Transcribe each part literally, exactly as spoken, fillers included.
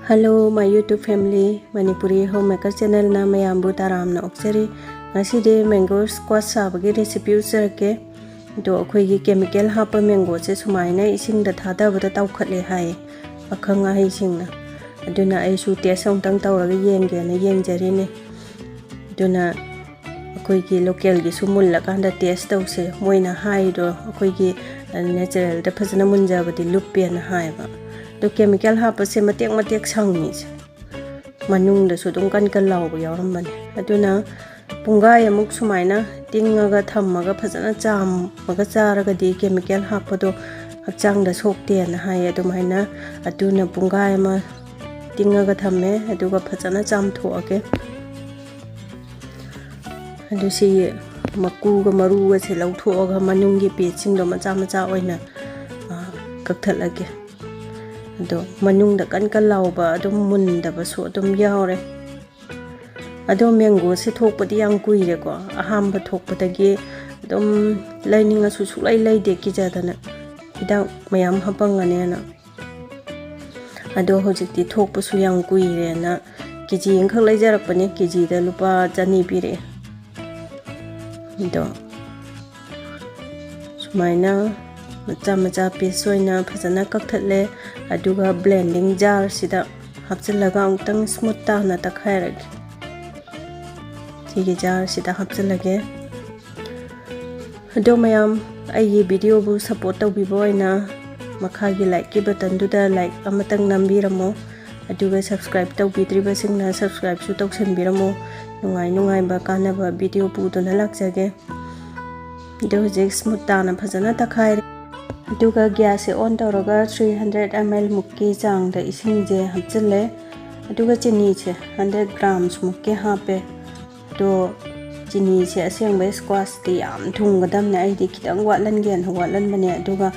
Hello, my YouTube family, Manipuri Homemaker channelꯅ ꯃꯌꯥꯝꯕꯨ ꯇꯔꯥꯝꯅ ꯑꯣꯛꯆꯔꯤ꯫ ꯉꯁꯤꯗꯤ mango squash ꯁꯥꯕꯒꯤ recipe ꯎꯠꯆꯔꯛꯀꯦ꯫ ꯑꯗꯣ ꯑꯩꯈꯣꯏꯒꯤ chemical ꯍꯥꯞꯄ mangoꯁꯦ ꯁꯨꯃꯥꯏꯅ ꯏꯁꯤꯡꯗ ꯊꯥꯗꯕꯗ ꯇꯥꯎꯈꯠꯂꯦ ꯍꯥꯏꯌꯦ ꯑꯈꯪ ꯑꯍꯩꯁꯤꯡꯅ꯫ ꯑꯗꯨꯅ ꯑꯩꯁꯨ test ꯑꯃꯨꯛꯇꯪ ꯇꯧꯔꯒ ꯌꯦꯡꯒꯦꯅ ꯌꯦꯡꯖꯔꯤꯅꯦ꯫ ꯑꯗꯨꯅ ꯑꯩꯈꯣꯏꯒꯤ localꯒꯤꯁꯨ ꯃꯨꯜꯂꯀꯥꯟꯗ test ꯇꯧꯁꯦ꯫ ꯃꯣꯏꯅ ꯍꯥꯏꯗꯣ ꯑꯩꯈꯣꯏꯒꯤ naturalꯗ ꯐꯖꯅ ꯃꯨꯟꯖꯕꯗꯤ ꯂꯨꯞꯄꯦꯅ ꯍꯥꯏꯌꯦꯕ꯫ ꯑꯗꯣ chemical ꯍꯥꯞꯄꯁꯦ ꯃꯇꯦꯛ ꯃꯇꯦꯛ ꯁꯪꯉꯤꯁꯦ꯫ ꯃꯅꯨꯡꯗꯁꯨ ꯑꯗꯨꯝ ꯀꯟ ꯀꯟ ꯂꯥꯎꯕ ꯌꯥꯎꯔꯝꯕꯅꯦ꯫ ꯑꯗꯨꯅ ꯄꯨꯡꯈꯥꯏ ꯑꯃꯨꯛ ꯁꯨꯃꯥꯏꯅ ꯇꯤꯡꯉꯒ ꯊꯝꯃꯒ ꯐꯖꯅ ꯆꯥꯝꯃꯒ ꯆꯥꯔꯒꯗꯤ chemical ꯍꯥꯞꯄꯗꯣ ꯍꯛꯆꯥꯡꯗ ꯁꯣꯛꯇꯦꯅ ꯍꯥꯏꯌꯦ꯫ ꯑꯗꯨꯃꯥꯏꯅ ꯑꯗꯨꯅ ꯄꯨꯡꯈꯥꯏ ꯑꯃ ꯇꯤꯡꯉꯒ ꯊꯝꯃꯦ꯫ ꯑꯗꯨꯒ ꯐꯖꯅ ꯆꯥꯝꯊꯣꯛꯑꯒꯦ꯫ ꯑꯗꯨ ꯁꯤ ꯃꯀꯨꯒ ꯃꯔꯨꯒꯁꯦ ꯂꯧꯊꯣꯛꯑꯒ ꯃꯅꯨꯡꯒꯤ ꯄꯦꯠꯁꯤꯡꯗꯣ ꯃꯆꯥ ꯃꯆꯥ ꯑꯣꯏꯅ, ꯑ, ꯀꯛꯊꯠꯂꯒꯦ꯫ ꯑꯗꯣ ꯃꯅꯨꯡꯗ ꯀꯟ ꯀꯟ ꯂꯥꯎꯕ ꯑꯗꯨꯝ ꯃꯨꯟꯗꯕꯁꯨ ꯑꯗꯨꯝ ꯌꯥꯎꯔꯦ꯫ ꯑꯗꯣ mangoꯁꯦ ꯊꯣꯛꯄꯗꯤ ꯌꯥꯝ ꯀꯨꯏꯔꯦꯀꯣ꯫ ꯑꯍꯥꯟꯕ ꯊꯣꯛꯄꯗꯒꯤ ꯑꯗꯨꯝ ꯂꯩꯅꯤꯡꯉꯁꯨ ꯁꯨꯛꯂꯩ ꯂꯩꯗꯦ ꯀꯤꯖꯗꯅ꯫ ꯍꯤꯗꯥꯛ ꯃꯌꯥꯝ ꯍꯥꯞꯄꯝꯒꯅꯦꯅ꯫ ꯑꯗꯣ ꯍꯧꯖꯤꯛꯇꯤ ꯊꯣꯛꯄꯁꯨ ꯌꯥꯝ ꯀꯨꯏꯔꯦꯅ KG ꯑꯃꯈꯛ ꯂꯩꯖꯔꯛꯄꯅꯦ꯫ KGꯗ ꯂꯨꯄꯥ ꯆꯅꯤ ꯄꯤꯔꯛꯑꯦ꯫ ꯑꯗꯣ ꯁꯨꯃꯥꯏꯅ ꯃꯆꯥ ꯃꯆꯥ piece ꯑꯣꯏꯅ ꯐꯖꯅ ꯀꯛꯊꯠꯂꯦ꯫ ꯑꯗꯨꯒ blending jarꯁꯤꯗ ꯍꯥꯞꯆꯤꯜꯂꯒ ꯑꯃꯨꯛꯇꯪ smooth ꯇꯥꯅ ꯇꯛꯈꯥꯏꯔꯒꯦ꯫ ꯁꯤꯒꯤ jarꯁꯤꯗ ꯍꯥꯞꯆꯤꯜꯂꯒꯦ꯫ ꯑꯗꯣ ꯃꯌꯥꯝ, ꯑꯩꯒꯤ videoꯕꯨ support ꯇꯧꯕꯤꯕ ꯑꯣꯏꯅ ꯃꯈꯥꯒꯤ likeꯀꯤ buttonꯗꯨꯗ like ꯑꯃꯇꯪ ꯅꯝꯕꯤꯔꯝꯃꯣ꯫ ꯑꯗꯨꯒ subscribe ꯇꯧꯕꯤꯗ꯭ꯔꯤꯕꯁꯤꯡꯅ subscribeꯁꯨ ꯇꯧꯁꯟꯕꯤꯔꯝꯃꯣ꯫ ꯅꯨꯡꯉꯥꯏ ꯅꯨꯡꯉꯥꯏꯕ ꯀꯥꯟꯅꯕ video ꯄꯨꯗꯨꯅ ꯂꯥꯛꯆꯒꯦ꯫ ꯑꯗꯣ ꯍꯧꯖꯤꯛ smooth ꯇꯥꯅ ꯐꯖꯅ ꯇꯛꯈꯥꯏꯔꯦ꯫ ꯑꯗꯨꯒ gasꯁꯦ on ꯇꯧꯔꯒ three hundred ml ꯃꯨꯛꯀꯤ ꯆꯥꯡꯗ ꯏꯁꯤꯡꯁꯦ ꯍꯥꯞꯆꯤꯜꯂꯦ꯫ ꯑꯗꯨꯒ ꯆꯤꯅꯤꯁꯦ hundred grams ꯃꯨꯛꯀꯤ ꯍꯥꯞꯄꯦ꯫ ꯑꯗꯣ ꯆꯤꯅꯤꯁꯦ ꯑꯁꯦꯡꯕ squashꯇꯤ ꯌꯥꯝ ꯊꯨꯝꯒꯗꯕꯅꯦ꯫ ꯑꯩꯗꯤ ꯈꯤꯇꯪ ꯋꯥꯠꯍꯟꯒꯦꯅ ꯋꯥꯠꯍꯟꯕꯅꯦ꯫ ꯑꯗꯨꯒ,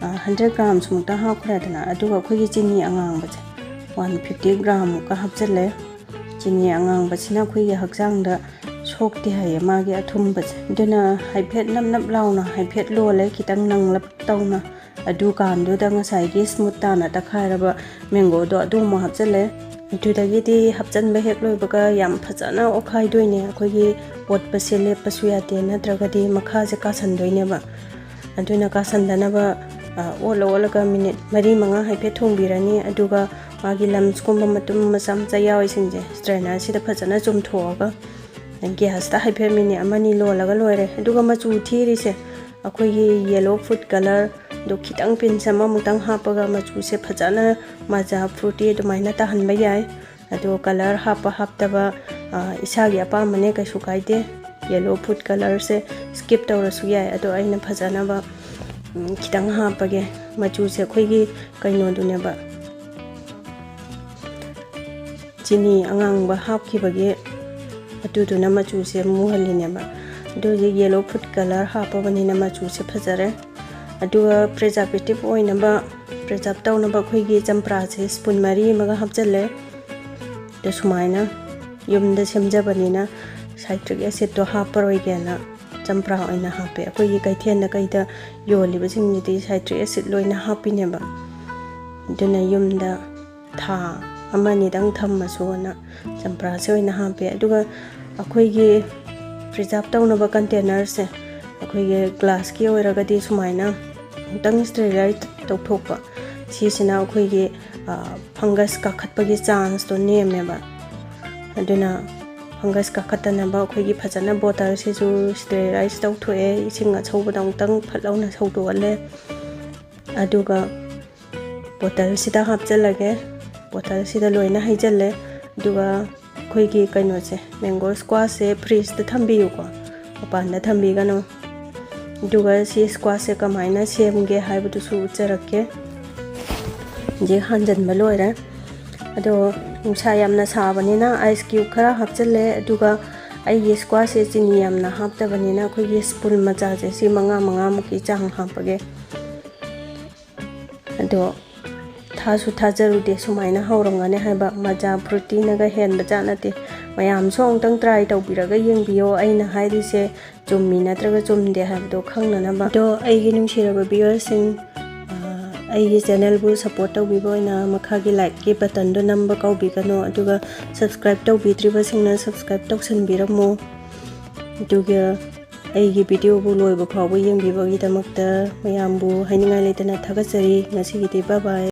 ꯑ, hundred grams ꯃꯨꯛꯇ ꯍꯥꯞꯈ꯭ꯔꯦꯗꯅ꯫ ꯑꯗꯨꯒ ꯑꯩꯈꯣꯏꯒꯤ ꯆꯤꯅꯤ ꯑꯉꯥꯡꯕꯁꯦ one fifty gram ꯃꯨꯛꯀ ꯍꯥꯞꯆꯤꯜꯂꯦ꯫ ꯆꯤꯅꯤ ꯑꯉꯥꯡꯕꯁꯤꯅ ꯑꯩꯈꯣꯏꯒꯤ ꯍꯛꯆꯥꯡꯗ ꯁꯣꯛꯇꯦ ꯍꯥꯏꯌꯦ, ꯃꯥꯒꯤ ꯑꯊꯨꯝꯕꯁꯦ꯫ ꯑꯗꯨꯅ ꯍꯥꯏꯐꯦꯠ ꯅꯞ ꯅꯞ ꯂꯥꯎꯅ ꯍꯥꯏꯐꯦꯠ ꯂꯣꯜꯂꯦ, ꯈꯤꯇꯪ ꯅꯪꯂꯞ ꯇꯧꯅ꯫ ꯑꯗꯨꯀꯥꯟꯗꯨꯗ ꯉꯁꯥꯏꯒꯤ smooth ꯇꯥꯅ ꯇꯛꯈꯥꯏꯔꯕ mangoꯗꯣ ꯑꯗꯨ ꯑꯃꯨꯛ ꯍꯥꯞꯆꯤꯜꯂꯦ꯫ ꯑꯗꯨꯗꯒꯤꯗꯤ ꯍꯥꯞꯆꯤꯟꯕ ꯍꯦꯛ ꯂꯣꯏꯕꯒ ꯌꯥꯝ ꯐꯖꯅ ꯑꯣꯠꯈꯥꯏꯗꯣꯏꯅꯦ꯫ ꯑꯩꯈꯣꯏꯒꯤ ꯑꯣꯠꯄꯁꯦ ꯂꯦꯞꯄꯁꯨ ꯌꯥꯗꯦ, ꯅꯠꯇ꯭ꯔꯒꯗꯤ ꯃꯈꯥꯁꯦ ꯀꯥꯁꯟꯗꯣꯏꯅꯦꯕ꯫ ꯑꯗꯨꯅ ꯀꯥꯁꯟꯗꯅꯕ, ꯑ, ꯑꯣꯠꯂ ꯑꯣꯠꯂꯒ minute ꯃꯔꯤ ꯃꯉꯥ ꯍꯥꯏꯐꯦꯠ ꯊꯣꯡꯕꯤꯔꯅꯤ꯫ ꯑꯗꯨꯒ ꯃꯥꯒꯤ lumpsꯀꯨꯝꯕ ꯃꯇꯨꯝ ꯃꯆꯥ ꯃꯆꯥ ꯌꯥꯎꯔꯤꯁꯤꯡꯁꯦ strainerꯁꯤꯗ ꯐꯖꯅ ꯆꯨꯝꯊꯣꯛꯑꯒ gasꯇ ꯍꯥꯏꯐꯦꯠ minute ꯑꯃꯅꯤ ꯂꯣꯜꯂꯒ ꯂꯣꯏꯔꯦ꯫ ꯑꯗꯨꯒ ꯃꯆꯨ ꯊꯤꯔꯤꯁꯦ ꯑꯩꯈꯣꯏꯒꯤ yellow food colourꯗꯣ ꯈꯤꯇꯪ pinch ꯑꯃꯃꯨꯛꯇꯪ ꯍꯥꯞꯄꯒ ꯃꯆꯨꯁꯦ ꯐꯖꯅ ꯃꯖꯥ fruity ꯑꯗꯨꯃꯥꯏꯅ ꯇꯥꯍꯟꯕ ꯌꯥꯏ꯫ ꯑꯗꯣ colour ꯍꯥꯞꯄ ꯍꯥꯞꯇꯕ, ꯑ, ꯏꯁꯥꯒꯤ ꯑꯄꯥꯝꯕꯅꯦ, ꯀꯩꯁꯨ ꯀꯥꯏꯗꯦ꯫ Yellow food colourꯁꯦ skip ꯇꯧꯔꯁꯨ ꯌꯥꯏ꯫ ꯑꯗꯣ ꯑꯩꯅ ꯐꯖꯅꯕ, ꯎꯝ, ꯈꯤꯇꯪ ꯍꯥꯞꯄꯒꯦ꯫ ꯃꯆꯨꯁꯦ ꯑꯩꯈꯣꯏꯒꯤ ꯀꯩꯅꯣꯗꯨꯅꯦꯕ, ꯆꯤꯅꯤ ꯑꯉꯥꯡꯕ ꯍꯥꯞꯈꯤꯕꯒꯤ ꯑꯗꯨꯗꯨꯅ ꯃꯆꯨꯁꯦ ꯃꯨꯍꯜꯂꯤꯅꯦꯕ꯫ ꯑꯗꯨ ꯍꯧꯖꯤꯛ yellow food colour ꯍꯥꯞꯄꯕꯅꯤꯅ ꯃꯆꯨꯁꯦ ꯐꯖꯔꯦ꯫ ꯑꯗꯨꯒ preservative ꯑꯣꯏꯅꯕ, preserve ꯇꯧꯅꯕ ꯑꯩꯈꯣꯏꯒꯤ ꯆꯝꯄ꯭ꯔꯥꯁꯦ spoon ꯃꯔꯤ ꯑꯃꯒ ꯍꯥꯞꯆꯤꯜꯂꯦ꯫ ꯑꯗꯣ ꯁꯨꯃꯥꯏꯅ ꯌꯨꯝꯗ ꯁꯦꯝꯖꯕꯅꯤꯅ citric acidꯇꯣ ꯍꯥꯞꯄꯔꯣꯏꯒꯦꯅ ꯆꯝꯄ꯭ꯔꯥ ꯑꯣꯏꯅ ꯍꯥꯞꯄꯦ꯫ ꯑꯩꯈꯣꯏꯒꯤ ꯀꯩꯊꯦꯜꯗ ꯀꯩꯗ ꯌꯣꯜꯂꯤꯕꯁꯤꯡꯁꯤꯗꯤ citric acid ꯂꯣꯏꯅ ꯍꯥꯞꯄꯤꯅꯦꯕ꯫ ꯑꯗꯨꯅ ꯌꯨꯝꯗ ꯊꯥ ꯑꯃ ꯑꯅꯤꯗꯪ ꯊꯝꯃꯁꯨꯅ ꯆꯝꯄ꯭ꯔꯥꯁꯦ ꯑꯣꯏꯅ ꯍꯥꯞꯄꯦ꯫ ꯑꯗꯨꯒ ꯑꯩꯈꯣꯏꯒꯤ preserve ꯇꯧꯅꯕ containerꯁꯦ, ꯑꯩꯈꯣꯏꯒꯤ glassꯀꯤ ꯑꯣꯏꯔꯒꯗꯤ ꯁꯨꯃꯥꯏꯅ ꯑꯃꯨꯛꯇꯪ sterilize ꯇꯧꯊꯣꯛꯄ, ꯁꯤꯁꯤꯅ ꯑꯩꯈꯣꯏꯒꯤ, ꯑ, fungus ꯀꯥꯈꯠꯄꯒꯤ chanceꯇꯣ ꯅꯦꯝꯃꯦꯕ꯫ ꯑꯗꯨꯅ fungus ꯀꯥꯈꯠꯇꯅꯕ ꯑꯩꯈꯣꯏꯒꯤ ꯐꯖꯅ bottleꯁꯤꯁꯨ sterilize ꯇꯧꯊꯣꯛꯑꯦ, ꯏꯁꯤꯡ ꯑꯁꯧꯕꯗ ꯑꯃꯨꯛꯇꯪ ꯐꯠ ꯂꯥꯎꯅ ꯁꯧꯗꯣꯛꯍꯜꯂꯦ꯫ ꯑꯗꯨꯒ bottleꯁꯤꯗ ꯍꯥꯞꯆꯤꯜꯂꯒꯦ꯫ Bottleꯁꯤꯗ ꯂꯣꯏꯅ ꯍꯩꯖꯤꯜꯂꯦ꯫ ꯑꯗꯨꯒ ꯑꯩꯈꯣꯏꯒꯤ ꯀꯩꯅꯣꯁꯦ, mango squashꯁꯦ fridgeꯇ ꯊꯝꯕꯤꯌꯨꯀꯣ, ꯃꯄꯥꯟꯗ ꯊꯝꯕꯤꯒꯅꯨ꯫ ꯑꯗꯨꯒ ꯁꯤ squashꯁꯦ ꯀꯃꯥꯏꯅ ꯁꯦꯝꯒꯦ ꯍꯥꯏꯕꯗꯨꯁꯨ ꯎꯠꯆꯔꯛꯀꯦ꯫ ꯍꯧꯖꯤꯛ ꯍꯥꯟꯖꯟꯕ ꯂꯣꯏꯔꯦ꯫ ꯑꯗꯣ ꯅꯨꯡꯁꯥ ꯌꯥꯝꯅ ꯁꯥꯕꯅꯤꯅ ice cube ꯈꯔ ꯍꯥꯞꯆꯤꯜꯂꯦ꯫ ꯑꯗꯨꯒ ꯑꯩꯒꯤ squashꯁꯦ ꯆꯤꯅꯤ ꯌꯥꯝꯅ ꯍꯥꯞꯇꯕꯅꯤꯅ ꯑꯩꯈꯣꯏꯒꯤ spoon ꯃꯆꯥꯁꯦ ꯁꯤ ꯃꯉꯥ ꯃꯉꯥꯃꯨꯛꯀꯤ ꯆꯥꯡ ꯍꯥꯞꯄꯒꯦ꯫ ꯑꯗꯣ ꯊꯥꯁꯨ ꯊꯥꯖꯔꯨꯗꯦ ꯁꯨꯃꯥꯏꯅ ꯍꯧꯔꯝꯒꯅꯤ ꯍꯥꯏꯕ꯫ ꯃꯖꯥ fruityꯅꯒ ꯍꯦꯟꯕ ꯖꯥꯠ ꯅꯠꯇꯦ꯫ ꯃꯌꯥꯝꯁꯨ ꯑꯃꯨꯛꯇꯪ try ꯇꯧꯕꯤꯔꯒ ꯌꯦꯡꯕꯤꯌꯣ꯫ ꯑꯩꯅ ꯍꯥꯏꯔꯤꯁꯦ ꯆꯨꯝꯃꯤ ꯅꯠꯇ꯭ꯔꯒ ꯆꯨꯝꯗꯦ ꯍꯥꯏꯕꯗꯣ ꯈꯪꯅꯅꯕ꯫ ꯑꯗꯣ ꯑꯩꯒꯤ ꯅꯨꯡꯁꯤꯔꯕ viewerꯁꯤꯡ, ꯑꯩꯒꯤ ꯆꯦꯅꯦꯜꯕꯨ ꯁꯞꯄꯣꯔꯠ ꯇꯧꯕꯤꯕ ꯑꯣꯏꯅ ꯃꯈꯥꯒꯤ ꯂꯥꯏꯛꯀꯤ ꯕꯇꯟꯗꯣ ꯅꯝꯕ ꯀꯥꯎꯕꯤꯒꯅꯨ, ꯑꯗꯨꯒ ꯁꯕꯁꯀ꯭ꯔꯥꯏꯕ ꯇꯧꯕꯤꯗ꯭ꯔꯤꯕꯁꯤꯡꯅ ꯁꯕꯁꯀ꯭ꯔꯥꯏꯕ ꯇꯧꯁꯟꯕꯤꯔꯝꯃꯣ꯫ ꯑꯗꯨꯒ ꯑꯩꯒꯤ ꯚꯤꯗꯤꯑꯣꯕꯨ ꯂꯣꯏꯕ ꯐꯥꯎꯕ ꯌꯦꯡꯕꯤꯕꯒꯤꯗꯃꯛꯇ ꯃꯌꯥꯝꯕꯨ ꯍꯥꯏꯅꯤꯡꯉꯥꯏ ꯂꯩꯇꯅ ꯊꯥꯒꯠꯆꯔꯤ꯫ ꯉꯁꯤꯒꯤꯗꯤ bye bye꯫